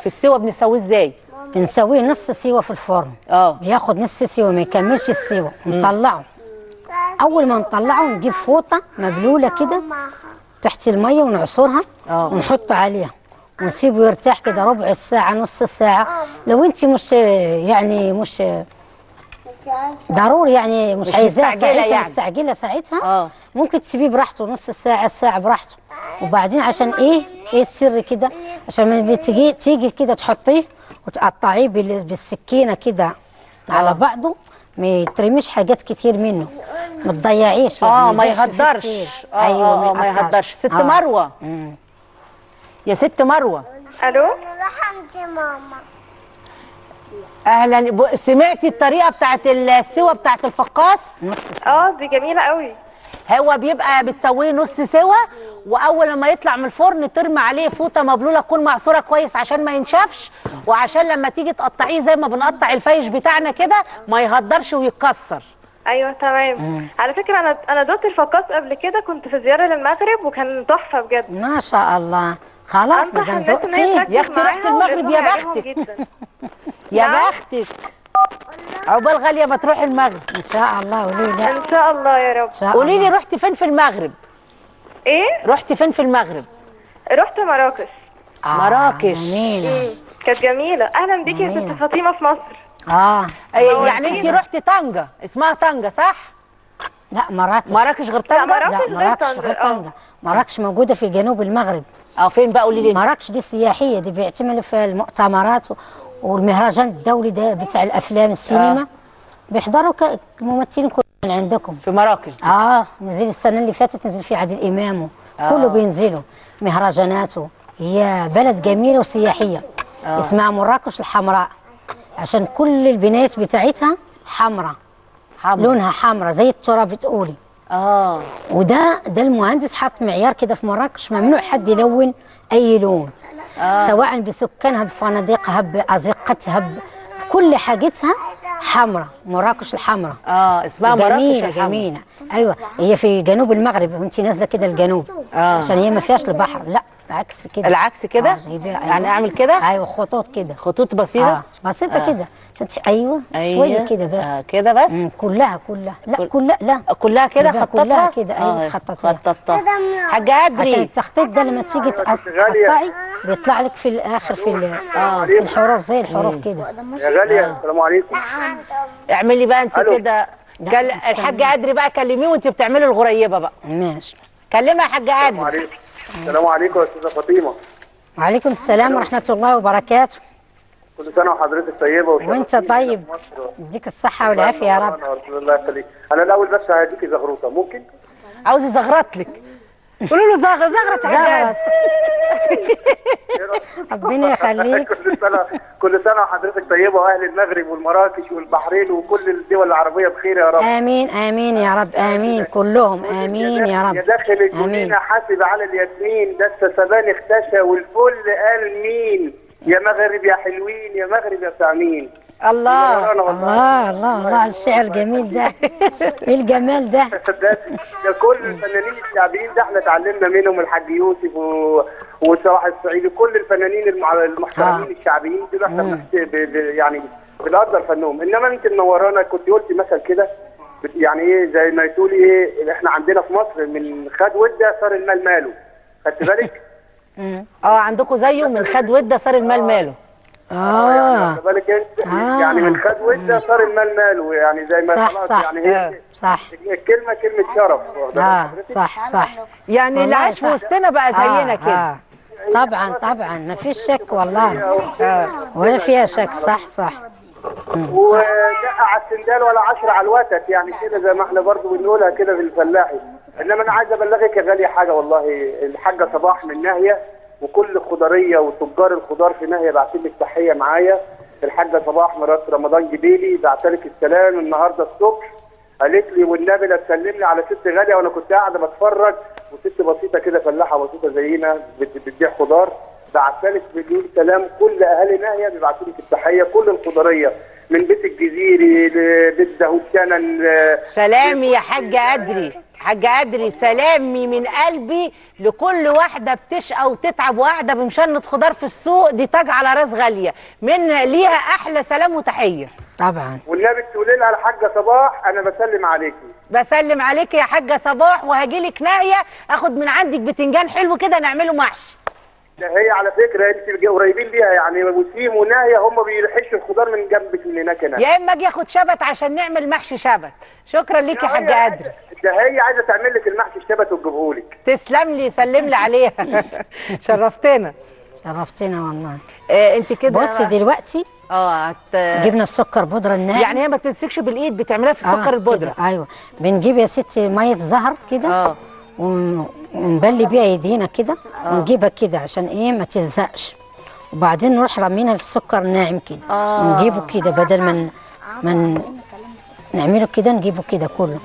في السوا بنسويه ازاي؟ بنسويه نص سوا في الفرن. بياخد نص سوا، ما يكملش السوا. نطلعه، اول ما نطلعه نجيب فوطه مبلوله كده تحت المية ونعصرها ونحط عليها ونسيبه يرتاح كده ربع ساعة نص ساعة. لو انت مش يعني مش ضروري يعني مش عايزاه ساعتها يعني. مستعجلة ساعتها ممكن تسيبيه براحته نص ساعة ساعة براحته. وبعدين عشان ايه السر كده، عشان ما تيجي كده تحطيه وتقطعيه بالسكينة كده على بعضه، ما يترميش حاجات كتير منه، ما تضيعيش يعني ما يهدرش. ايوه ما يهدرش. ست مروه. يا ست مروه. الو. اهلا. سمعتي الطريقة بتاعت السوا بتاعت الفقاس؟ نص سوا. دي جميلة قوي. هو بيبقى بتسويه نص سوا، واول لما يطلع من الفرن ترمي عليه فوطه مبلوله تكون معصوره كويس عشان ما ينشفش، وعشان لما تيجي تقطعيه زي ما بنقطع الفيش بتاعنا كده ما يهدرش ويتكسر. ايوه تمام. على فكرة انا دوت الفقاس قبل كده، كنت في زيارة للمغرب وكان تحفة بجد. ما شاء الله. خلاص ما دام دقتي يا اختي رحت المغرب يا بختك. يا بختك، عقبال غالية ما تروحي المغرب ان شاء الله. وليه لا؟ ان شاء الله يا رب. قولي لي رحتي فين في المغرب؟ ايه؟ رحتي فين في المغرب؟ رحت مراكش. مراكش جميلة. كانت جميلة. اهلا بيكي يا ست فاطمة في مصر. يعني انت رحتي طنجه، اسمها طنجه صح؟ لا مراكش. مراكش غير طنجه؟ لا مراكش غير طنجه. مراكش موجودة في جنوب المغرب. فين بقى؟ قولي لي. مراكش دي سياحية، دي بيعتملوا فيها المؤتمرات والمهرجان الدولي ده بتاع الافلام السينما. بيحضروا الممثلين كلهم من عندكم في مراكش. نزل السنة اللي فاتت نزل في عادل امام، كله بينزلوا مهرجاناته. هي بلد جميلة وسياحيه. اسمها مراكش الحمراء عشان كل البنايات بتاعتها حمراء، لونها حمراء زي التراب بتقولي. وده المهندس حط معيار كده في مراكش، ممنوع حد يلون اي لون. سواء بسكانها بفنادقها بازقتها بكل حاجتها حمراء. مراكش الحمراء. اسمها مراكش جميلة جميلة. ايوه هي في جنوب المغرب وانت نازله كده الجنوب. عشان هي ما فيهاش البحر. لا العكس كده. العكس كده؟ يعني اعمل كده؟ ايوه خطوط كده، خطوط بسيطة. بسيطة كده. ايوه شوية كده بس. كده بس. كلها لا كلها لا كلها كده. خططها كلها كده. ايوه تخططيها. خططتها حاجة ادري عشان التخطيط ده لما تيجي تقطعي بيطلع لك في الاخر في الحروف زي الحروف كده. يا غالية السلام عليكم. اعملي بقى انت كده. الحاجة ادري بقى كلميه وانت بتعملي الغريبة بقى. ماشي. كلمها يا حاجة ادري. السلام عليكم يا استاذه فاطمة. وعليكم السلام ورحمة الله وبركاته. كل سنة وحضرتك طيبة وانت طيب، يديك الصحة والعافية يا رب. الله يخليك. انا الاول بس هديكي زغروطه، ممكن؟ عاوز ازغرط لك. قولوا له زغرت زغرت. ربنا يخليك. كل سنة وحضرتك طيبة، واهل المغرب والمراكش والبحرين وكل الدول العربية بخير يا رب. امين امين يا رب، امين كلهم، امين يا رب. يا داخل الجنينة حاسب على الياسمين، ده السسبان اختشى والفل قال مين، يا مغرب يا حلوين، يا مغرب يا سامين. الله الله الله الله على الشعر الجميل ده. ايه الجمال ده؟ ده كل الفنانين الشعبيين ده احنا اتعلمنا منهم، الحاج يوسف وصلاح الصعيدي، كل الفنانين المحترمين الشعبيين دول احنا يعني بنقدر فنهم. انما انت منورانا. كنت قلت مثل كده يعني ايه، زي ما تقولي ايه، احنا عندنا في مصر من خد وده صار المال ماله. خدت بالك؟ عندكم زيه، من خد وده صار المال ماله. يعني بالك انت يعني من خد وده صار المال ماله، يعني زي ما صح صح يعني هي صح. الكلمة كلمة شرف. صح صح. يعني اللي عايش في وسطنا بقى زينا كده. طبعا طبعا ما فيش شك والله، ولا فيها شك. صح صح. ودقة على السندال ولا 10 على الوتد، يعني كده زي ما احنا برضو بنقولها كده في الفلاحي. انما انا عايز ابلغك يا غالية حاجة والله، الحاجة صباح من ناهيه وكل خضريه وتجار الخضار في ناهيه باعتين لك تحية معايا. الحاجة صباح مرات رمضان جبيلي بعتلك السلام النهارده الصبح، قالت لي والنبي لا تسلم لي على ست غالية، وانا كنت قاعدة بتفرج، وست بسيطة كده فلاحة بسيطة زينا بتبيع خضار، بعتلك مليون سلام. كل اهالي ناهيه بيبعتوا لك التحية، كل الخضريه من بيت الجزيري لبيت داوود شنن. سلام يا حاجة ادري. حاج قدري، سلامي من قلبي لكل واحدة بتشقى وتتعب وقاعدة بمشنة خضار في السوق، دي تاج على راس غالية، من ليها احلى سلام وتحية. طبعا. والنبي تقولي لها الحاجة صباح انا بسلم عليكي. بسلم عليك يا حاجة صباح، وهجيلك ناهيه اخد من عندك بتنجان حلو كده نعمله محشي. ده هي على فكرة انت قريبين ليها يعني، وسيم وناهيه هم بيحشوا الخضار من جنبك من هناك هناك. يا اما اجي اخد شبت عشان نعمل محشي شبت. شكرا ليك يا حاج قدري. ده هي عايزه تعمل لك المحشي الشبت وتجيبه لك. تسلم لي، سلم لي عليها. شرفتنا. شرفتنا والله. انت كده بصي دلوقتي جبنا السكر بودره الناعم، يعني هي ما بتمسكش بالايد، بتعملها في السكر البودره. ايوه، بنجيب يا ستي مية زهر كده ونبلي بيها ايدينا كده ونجيبها كده عشان ايه ما تلزقش، وبعدين نروح رامينها في السكر الناعم كده ونجيبه كده، بدل ما نعمله كده نجيبه كده كله.